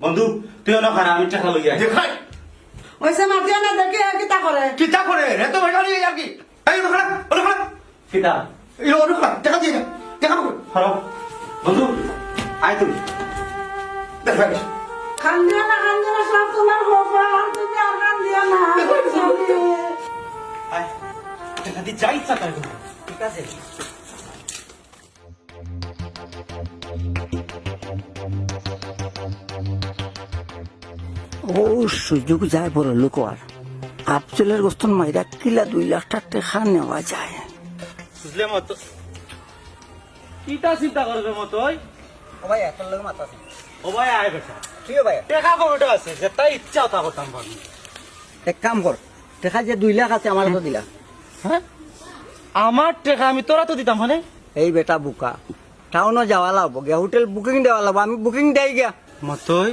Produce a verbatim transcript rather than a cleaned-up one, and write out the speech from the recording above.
বন্ধু, তুই অনো খাড়া, আমি টেকা লই আই। দেখাই। ওইসে মাতিও না, দেখি আর কিতা করে। কিতা করে? রে তো বেটা নিয়ে আর কি। এই অনো খাড়া, অনো খাড়া। কিতা? এই অনো খাড়া, টেকা দিয়ে দে। টেকা করে। খাড়া। বন্ধু, আয় তুই। দেখাই। কান্দিও না, কান্দিও না, সব তোমার কপাল, তুমি আর কান্দিও না। আয়, টেকা দি যা ইচ্ছা তাই কর। ঠিক আছে। ও সুযোগ যায় বড় লোক আর। কাপচুলের গোস্তন মাইরা কিলা দুই লাখ টেকা নেওয়া যায়। বুঝলে মতো? কিতা চিন্তা করবে মতো ওই? ও ভাই, এত লোক মাথা আছে। ও ভাই, আয় বেটা। কি ও ভাই? টেকা পকেটে আছে, যেটা ইচ্ছা ওটা করতাম পারবি। এক কাম কর, টেকা যে দুই লাখ আছে আমার তো দিলা। হ্যাঁ? আমার টেকা আমি তোরা তো দিতাম মানে? এই বেটা বুকা, টাউনো যাওয়া লাগবো গিয়া, হোটেল বুকিং দেওয়া লাগবো, আমি বুকিং দেই গিয়া। মতই,